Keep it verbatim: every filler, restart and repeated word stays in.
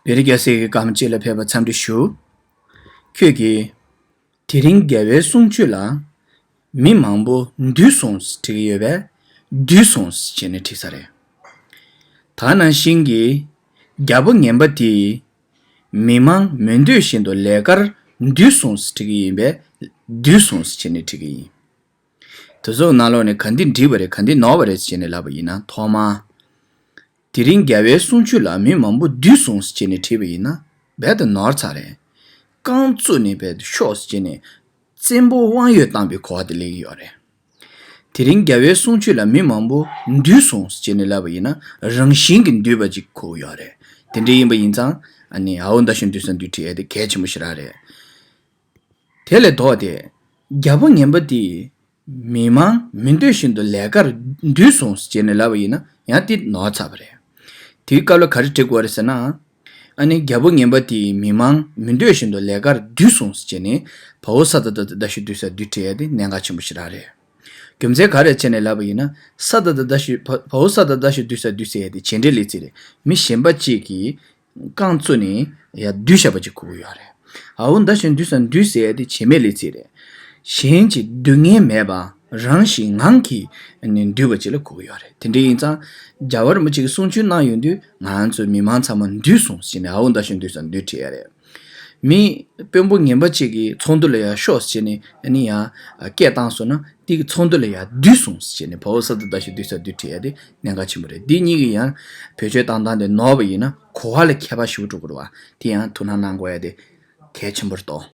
བེ་རི་རྒྱལ་སྲས་ཀྱི་བཀའ་མ་ཅིག་ལ་ཕེབས་པ་འཚམས་འདྲི་ཞུ། ཁྱོད་ཀྱིས་དེ་རིང་རྒྱལ་བའི་གསུང་ཆོས་ལ་མི་མང་པོ་འདུས་སོང་ཟེར་བྲིས་ཀྱི་ཡོད་པས། འདུས་སོང་ཟེར་བྱས་ནས་བྲིས་ས་རེད། ད་ནང་བཞིན་གྱི་རྒྱལ་པོ་ངན་པ་དེས་མི་མང་མི་འདོད་བཞིན་དུ་ལས་ཀར་འདུས་སོང་ཟེར་བྲིས་ཀྱི་ཡིན་པས། འདུས་སོང་ཟེར་བྱས་ནས་བྲིས་ཀྱི་ཡིན། དེ་ཚོ་ནང་ལོགས་ནས་ག་འདི་འགྲིག་པ་རེད། ག་འདི་ནོར་བ་རེད་ཟེར་ནས་ལབ་པ་ཡིན་ན། ཐོག་མར། དེ་རིང་རྒྱལ་བའི་གསུང་ཆོས་ལ་མི་མང་པོ་འདུས་སོང་ཟེར་ནས་བྲིས་པ་ཡིན་ན་རྦད་དེ་ནོར་ཚར་རེད། རྐང་བཙུགས་ནས་རྦད་དེ་ཤོག་ཟེར་ནས་བཙན་པོ་དབང་ཡོད་བཏང་པའི་གོ་བ་དེ་སླེབས་ཀྱི་ཡོད་རེད། དེ་རིང་རྒྱལ་བའི་གསུང་ཆོས་ལ་མི་མང་པོ་འདུས་སོང་ཟེར་ནས་ལབ་པ་ཡིན་ན་རང་བཞིན་གྱིས་འདུས་པ་ཅིག་གོ་གི་ཡོད་རེད། དེ་འདྲ་ཡིན་པ་ཡིན་ཙང་ཨ་ནི་འ་འོག་མདའ་གཞུ་འདུས་ས་འདུས་བྲིས་ཡས་དེ་གལ་ཆེན་པོ་ཞེ་དྲག་རེད། དེ་ལས་ལྡོག་སྟེ། རྒྱལ་པོ་ངན་པ་དེས་མི་མང་མི་འདོད་བཞིན་དུ་ལས་ཀར་འདུས་སོང་ཟེར་ནས་ལབ་པ་ཡིན་ན་ཡང་དེ་ནོར་ཚར་བ་རེད། དེའི་སྐབས་ལ་ག་རེ་འགྲིག་དགོས་རེད་ཟེར་ན། ཨ་ནི་རྒྱལ་པོ་ངན་པ་དེས་མི་མང་མི་འདོད་བཞིན་དུ་ལས་ཀར་འདུས་སོང་ཟེར་ནས་བ་འོག་ས་ད་བཏགས་མདའ་གཞུ་འདུས་ས་འདུས་བྲིས་ཡས་དེ་གནད་འགག་ཆེན་པོ་ཞེ་དྲག་རེད། རྒྱུ་མཚན་ག་རེ་བྱས་ནས་ལབ་པ་ཡིན་ན། ས་ད་བཏགས་མདའ་གཞུ་བ་བ་འོག་ས་ད་བཏགས་མདའ་གཞུ་འདུས་ས་འདུས་ཟེར་ཡས་དེ་བྱེད་འབྲེལ་ལས་ཚིག་རེད། མི་གཞན་པ་གཅིག་གིས་རྐང་བཙུགས་ནས་ཡར་འདུས་བཞག་པ་ཅིག་གོ་གི་ཡོད་རེད། འ་འོག་མདའ་གཞུ་འདུས་ས་འདུས་ཟེར་ཡས་དེ་བྱེད་མེད་ལས་ཚིག་རེད། གཞན་གྱིས་འདུས་མཁན་མེད་པ་རང་བཞིན་ངང་གིས་ནི་འདུས་པ་ཅིག་ལ་གོ་གི་ཡོད་རེད། དེ་འདྲ་ཡིན་ཙང་རྒྱལ་བ་རིན་པོ་ཆེ་གིས་གསུང་ཆོས་གནང་ཡོང་དུས་ང་ཚོ་མི་མང་ཚང་མ་འདུས་སོང་ཟེར་ནས་འ་འོག་མདའ་གཞུ་འདུས་ས་འདུས་བྲིས་ཡས་རེད། མི་དཔོན་པོ་ངན་པ་གཅིག་གིས་ཚོགས་འདུ་ལ་ཡར་ཤོག་ཟེར་ནས་ཨ་ནི་ཡར་སྐད་བཏང་སོང་ན་དེ་གི་ཚོགས་འདུ་ལ་ཡར་འདུས་སོང་ཟེར་ནས་བ་འོག་ས་ད་བཏགས་མདའ་གཞུ་འདུས་ས་འདུས་བྲིས་ཡས་དེ་གནད་འགག་ཆེན་པོ་རེད། འདི་གཉིས་ཀྱི་ཡང་བེད་སྤྱོད་བཏང་སྟངས་དེ་ནོར་བ་ཡིན་ན་གོ་བ་ལ་ཁྱད་པར་ཞེ་པོ་འགྲོ་གི་རེད་བ། དེ་ཡང་ཐུགས་སྣང་གནང་དགོས་ཡས་དེ་གལ་ཆེན་པོ་རེད་དོ།